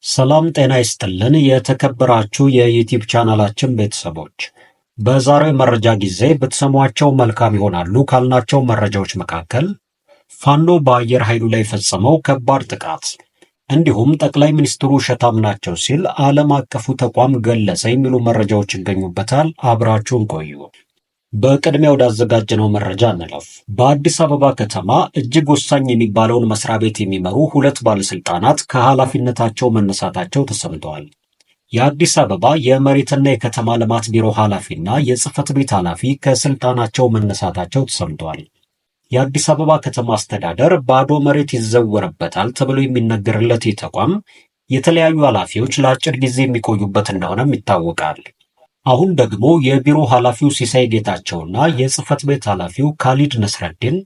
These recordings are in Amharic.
ሰላም ጤና ይስጥልን። የተከበራችሁ የዩቲዩብ ቻናላችን ቤተሰቦች፣ በዛሬው መረጃ ጊዜ ብትሰሟቸው መልካም ይሆናሉ ካልናቸው መረጃዎች መካከል ፋኖ በአየር ኃይሉ ላይ የፈጸመው ከባድ ጥቃት እንዲሁም ጠቅላይ ሚኒስትሩ ውሸታም ናቸው ሲል ዓለም አቀፉ ተቋም ገለጸ የሚሉ መረጃዎች ይገኙበታል። አብራችሁን ቆዩ። በቅድሚያ ወዳዘጋጀነው መረጃ እንለፍ። በአዲስ አበባ ከተማ እጅግ ወሳኝ የሚባለውን መስሪያ ቤት የሚመሩ ሁለት ባለስልጣናት ከኃላፊነታቸው መነሳታቸው ተሰምተዋል። የአዲስ አበባ የመሬትና የከተማ ልማት ቢሮ ኃላፊና የጽህፈት ቤት ኃላፊ ከስልጣናቸው መነሳታቸው ተሰምተዋል። የአዲስ አበባ ከተማ አስተዳደር ባዶ መሬት ይዘወርበታል ተብሎ የሚነገርለት ይህ ተቋም የተለያዩ ኃላፊዎች ለአጭር ጊዜ የሚቆዩበት እንደሆነም ይታወቃል። አሁን ደግሞ የቢሮ ኃላፊው ሲሳይ ጌታቸውና የጽህፈት ቤት ኃላፊው ካሊድ ነስረዲን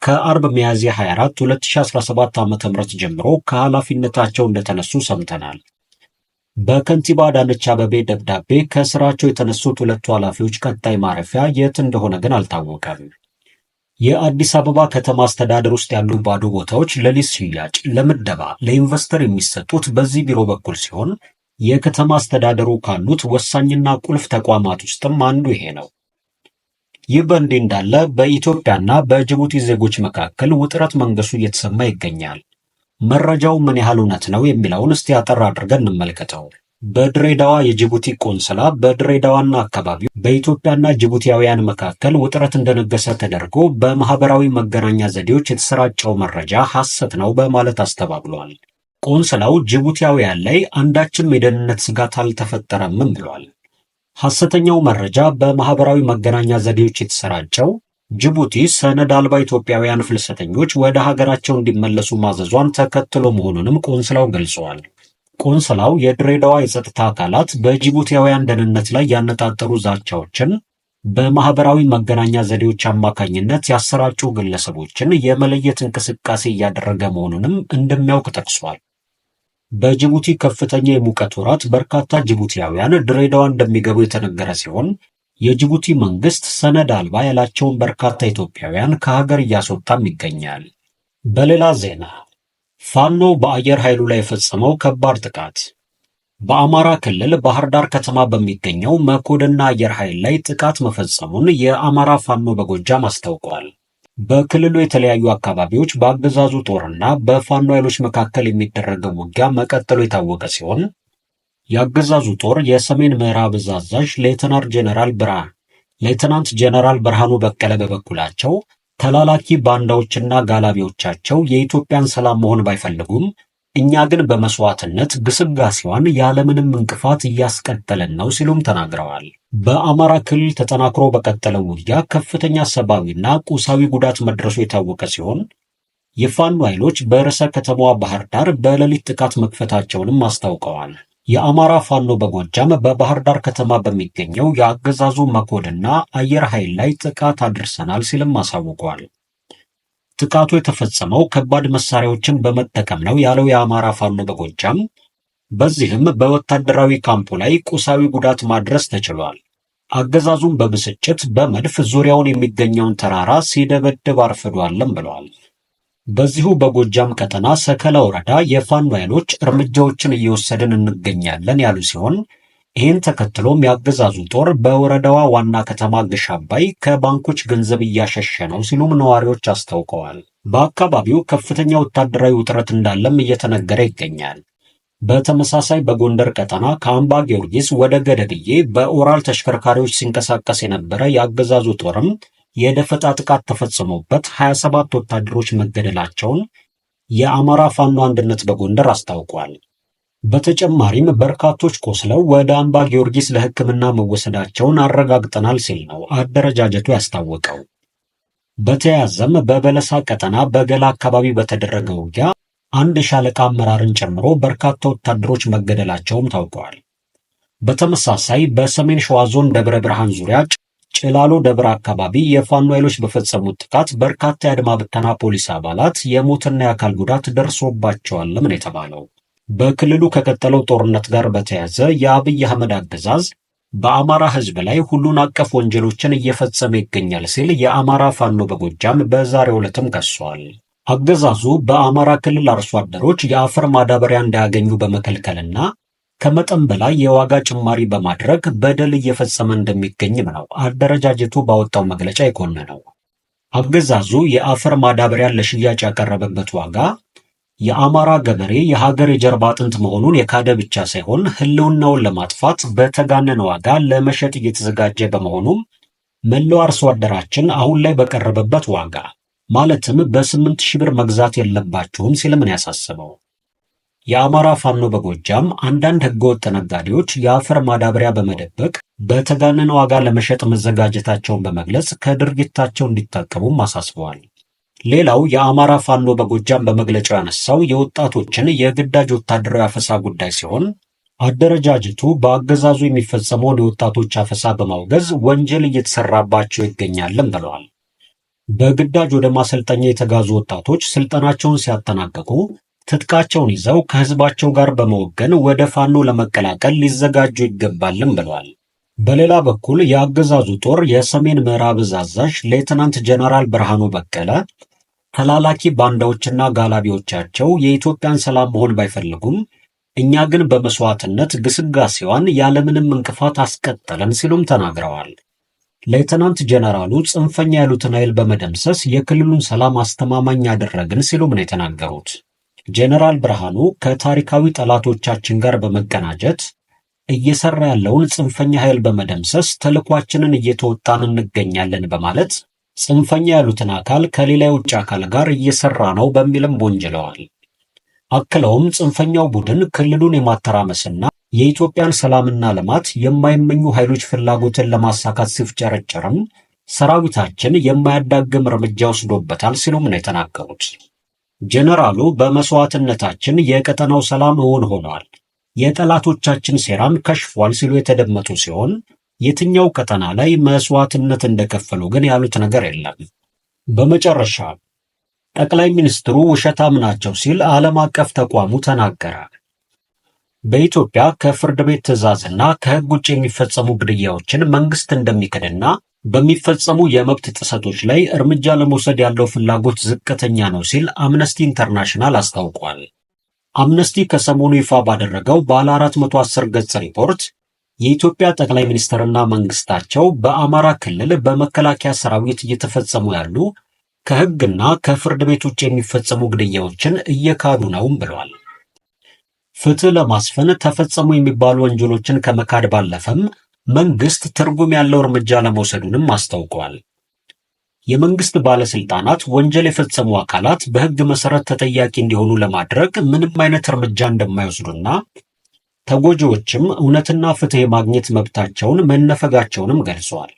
ከአርብ ሚያዝያ 24 2017 ዓ.ም ጀምሮ ከኃላፊነታቸው እንደተነሱ ሰምተናል። በከንቲባ አዳነች አቤቤ ደብዳቤ ከስራቸው የተነሱት ሁለቱ ኃላፊዎች ቀጣይ ማረፊያ የት እንደሆነ ግን አልታወቀም። የአዲስ አበባ ከተማ አስተዳደር ውስጥ ያሉ ባዶ ቦታዎች ለሊዝ ሽያጭ፣ ለምደባ፣ ለ investor የሚሰጡት በዚህ ቢሮ በኩል ሲሆን የከተማ አስተዳደሩ ካሉት ወሳኝና ቁልፍ ተቋማት ውስጥም አንዱ ይሄ ነው። ይህ በእንዲህ እንዳለ በኢትዮጵያና በጅቡቲ ዜጎች መካከል ውጥረት መንገሱ እየተሰማ ይገኛል። መረጃው ምን ያህል እውነት ነው የሚለውን እስቲ አጠር አድርገን እንመልከተው። በድሬዳዋ የጅቡቲ ቆንስላ በድሬዳዋና አካባቢው በኢትዮጵያና ጅቡቲያውያን መካከል ውጥረት እንደነገሰ ተደርጎ በማህበራዊ መገናኛ ዘዴዎች የተሰራጨው መረጃ ሐሰት ነው በማለት አስተባብሏል። ቆንስላው ጅቡቲያውያን ላይ አንዳችም የደህንነት ስጋት አልተፈጠረምም ብሏል። ሐሰተኛው መረጃ በማህበራዊ መገናኛ ዘዴዎች የተሰራጨው ጅቡቲ ሰነድ አልባ ኢትዮጵያውያን ፍልሰተኞች ወደ ሀገራቸው እንዲመለሱ ማዘዟን ተከትሎ መሆኑንም ቆንስላው ገልጸዋል። ቆንስላው የድሬዳዋ የጸጥታ አካላት በጅቡቲያውያን ደህንነት ላይ ያነጣጠሩ ዛቻዎችን በማህበራዊ መገናኛ ዘዴዎች አማካኝነት ያሰራጩ ግለሰቦችን የመለየት እንቅስቃሴ እያደረገ መሆኑንም እንደሚያውቅ ጠቅሷል። በጅቡቲ ከፍተኛ የሙቀት ወራት በርካታ ጅቡቲያውያን ድሬዳዋ እንደሚገቡ የተነገረ ሲሆን የጅቡቲ መንግስት ሰነድ አልባ ያላቸውን በርካታ ኢትዮጵያውያን ከሀገር እያስወጣም ይገኛል። በሌላ ዜና ፋኖ በአየር ኃይሉ ላይ የፈጸመው ከባድ ጥቃት። በአማራ ክልል ባህር ዳር ከተማ በሚገኘው መኮድና አየር ኃይል ላይ ጥቃት መፈጸሙን የአማራ ፋኖ በጎጃም አስታውቋል። በክልሉ የተለያዩ አካባቢዎች በአገዛዙ ጦርና በፋኖ ኃይሎች መካከል የሚደረገው ውጊያ መቀጠሉ የታወቀ ሲሆን የአገዛዙ ጦር የሰሜን ምዕራብ እዝ አዛዥ ሌተናንት ጄኔራል ብርሃኑ በቀለ በበኩላቸው ተላላኪ ባንዳዎችና ጋላቢዎቻቸው የኢትዮጵያን ሰላም መሆን ባይፈልጉም እኛ ግን በመስዋዕትነት ግስጋሴዋን ያለምንም እንቅፋት እያስቀጠለን ነው ሲሉም ተናግረዋል። በአማራ ክልል ተጠናክሮ በቀጠለው ውጊያ ከፍተኛ ሰብአዊና ቁሳዊ ጉዳት መድረሱ የታወቀ ሲሆን የፋኖ ኃይሎች በርዕሰ ከተማዋ ባህር ዳር በሌሊት ጥቃት መክፈታቸውንም አስታውቀዋል። የአማራ ፋኖ በጎጃም በባህር ዳር ከተማ በሚገኘው የአገዛዙ መኮድና አየር ኃይል ላይ ጥቃት አድርሰናል ሲልም አሳውቋል። ጥቃቱ የተፈጸመው ከባድ መሳሪያዎችን በመጠቀም ነው ያለው የአማራ ፋኖ በጎጃም፣ በዚህም በወታደራዊ ካምፑ ላይ ቁሳዊ ጉዳት ማድረስ ተችሏል። አገዛዙም በብስጭት በመድፍ ዙሪያውን የሚገኘውን ተራራ ሲደበድብ አርፍዷልም ብለዋል። በዚሁ በጎጃም ቀጠና ሰከላ ወረዳ የፋኖ ኃይሎች እርምጃዎችን እየወሰድን እንገኛለን ያሉ ሲሆን ይህን ተከትሎም የአገዛዙ ጦር በወረዳዋ ዋና ከተማ ግሽ አባይ ከባንኮች ገንዘብ እያሸሸ ነው ሲሉም ነዋሪዎች አስታውቀዋል። በአካባቢው ከፍተኛ ወታደራዊ ውጥረት እንዳለም እየተነገረ ይገኛል። በተመሳሳይ በጎንደር ቀጠና ከአምባ ጊዮርጊስ ወደ ገደብዬ በኦራል ተሽከርካሪዎች ሲንቀሳቀስ የነበረ የአገዛዙ ጦርም የደፈጣ ጥቃት ተፈጽሞበት 27 ወታደሮች መገደላቸውን የአማራ ፋኖ አንድነት በጎንደር አስታውቋል። በተጨማሪም በርካቶች ቆስለው ወደ አምባ ጊዮርጊስ ለሕክምና መወሰዳቸውን አረጋግጠናል ሲል ነው አደረጃጀቱ ያስታወቀው። በተያያዘም በበለሳ ቀጠና በገላ አካባቢ በተደረገ ውጊያ አንድ የሻለቃ አመራርን ጨምሮ በርካታ ወታደሮች መገደላቸውም ታውቀዋል። በተመሳሳይ በሰሜን ሸዋ ዞን ደብረ ብርሃን ዙሪያ ጭላሎ ደብረ አካባቢ የፋኖ ኃይሎች በፈጸሙት ጥቃት በርካታ የአድማ ብተና ፖሊስ አባላት የሞትና የአካል ጉዳት ደርሶባቸዋልም ነው የተባለው። በክልሉ ከቀጠለው ጦርነት ጋር በተያያዘ የአብይ አህመድ አገዛዝ በአማራ ሕዝብ ላይ ሁሉን አቀፍ ወንጀሎችን እየፈጸመ ይገኛል ሲል የአማራ ፋኖ በጎጃም በዛሬው ዕለትም ከሷል። አገዛዙ በአማራ ክልል አርሶ አደሮች የአፈር ማዳበሪያ እንዳያገኙ በመከልከልና ከመጠን በላይ የዋጋ ጭማሪ በማድረግ በደል እየፈጸመ እንደሚገኝም ነው አደረጃጀቱ ባወጣው መግለጫ የኮነነው። አገዛዙ የአፈር ማዳበሪያን ለሽያጭ ያቀረበበት ዋጋ የአማራ ገበሬ የሀገር የጀርባ አጥንት መሆኑን የካደ ብቻ ሳይሆን ሕልውናውን ለማጥፋት በተጋነነ ዋጋ ለመሸጥ እየተዘጋጀ በመሆኑም መላው አርሶ አደራችን አሁን ላይ በቀረበበት ዋጋ ማለትም በ8,000 ብር መግዛት የለባችሁም ሲልም ነው ያሳሰበው። የአማራ ፋኖ በጎጃም አንዳንድ ህገወጥ ነጋዴዎች የአፈር ማዳበሪያ በመደበቅ በተጋነነ ዋጋ ለመሸጥ መዘጋጀታቸውን በመግለጽ ከድርጊታቸው እንዲታቀቡም አሳስበዋል። ሌላው የአማራ ፋኖ በጎጃም በመግለጫው ያነሳው የወጣቶችን የግዳጅ ወታደራዊ አፈሳ ጉዳይ ሲሆን አደረጃጀቱ በአገዛዙ የሚፈጸመውን የወጣቶች አፈሳ በማውገዝ ወንጀል እየተሰራባቸው ይገኛልም ብለዋል። በግዳጅ ወደ ማሰልጠኛ የተጋዙ ወጣቶች ስልጠናቸውን ሲያጠናቅቁ ትጥቃቸውን ይዘው ከህዝባቸው ጋር በመወገን ወደ ፋኖ ለመቀላቀል ሊዘጋጁ ይገባልም ብለዋል። በሌላ በኩል የአገዛዙ ጦር የሰሜን ምዕራብ እዝ አዛዥ ሌተናንት ጀነራል ብርሃኑ በቀለ ተላላኪ ባንዳዎችና ጋላቢዎቻቸው የኢትዮጵያን ሰላም መሆን ባይፈልጉም እኛ ግን በመስዋዕትነት ግስጋሴዋን ያለምንም እንቅፋት አስቀጠለን ሲሉም ተናግረዋል። ሌተናንት ጀነራሉ ጽንፈኛ ያሉትን ኃይል በመደምሰስ የክልሉን ሰላም አስተማማኝ ያደረግን ሲሉም ነው የተናገሩት። ጀነራል ብርሃኑ ከታሪካዊ ጠላቶቻችን ጋር በመቀናጀት እየሰራ ያለውን ጽንፈኛ ኃይል በመደምሰስ ተልዕኳችንን እየተወጣን እንገኛለን በማለት ጽንፈኛ ያሉትን አካል ከሌላ የውጭ አካል ጋር እየሰራ ነው በሚልም ወንጅለዋል። አክለውም ጽንፈኛው ቡድን ክልሉን የማተራመስና የኢትዮጵያን ሰላምና ልማት የማይመኙ ኃይሎች ፍላጎትን ለማሳካት ሲፍጨረጨርም ሰራዊታችን የማያዳግም እርምጃ ወስዶበታል ሲሉም ነው የተናገሩት። ጀነራሉ በመስዋዕትነታችን የቀጠናው ሰላም እውን ሆኗል፣ የጠላቶቻችን ሴራም ከሽፏል ሲሉ የተደመጡ ሲሆን የትኛው ቀጠና ላይ መስዋዕትነት እንደከፈሉ ግን ያሉት ነገር የለም። በመጨረሻ ጠቅላይ ሚኒስትሩ ውሸታም ናቸው ሲል ዓለም አቀፍ ተቋሙ ተናገረ። በኢትዮጵያ ከፍርድ ቤት ትዕዛዝና ከሕግ ውጭ የሚፈጸሙ ግድያዎችን መንግስት እንደሚክድና በሚፈጸሙ የመብት ጥሰቶች ላይ እርምጃ ለመውሰድ ያለው ፍላጎት ዝቅተኛ ነው ሲል አምነስቲ ኢንተርናሽናል አስታውቋል። አምነስቲ ከሰሞኑ ይፋ ባደረገው ባለ 410 ገጽ ሪፖርት የኢትዮጵያ ጠቅላይ ሚኒስትርና መንግስታቸው በአማራ ክልል በመከላከያ ሰራዊት እየተፈጸሙ ያሉ ከሕግና ከፍርድ ቤት ውጭ የሚፈጸሙ ግድያዎችን እየካዱ ነውም ብለዋል። ፍትህ ለማስፈን ተፈጸሙ የሚባሉ ወንጀሎችን ከመካድ ባለፈም መንግስት ትርጉም ያለው እርምጃ ለመውሰዱንም አስታውቋል። የመንግስት ባለስልጣናት ወንጀል የፈጸሙ አካላት በሕግ መሰረት ተጠያቂ እንዲሆኑ ለማድረግ ምንም አይነት እርምጃ እንደማይወስዱና ተጎጂዎችም እውነትና ፍትህ የማግኘት መብታቸውን መነፈጋቸውንም ገልጸዋል።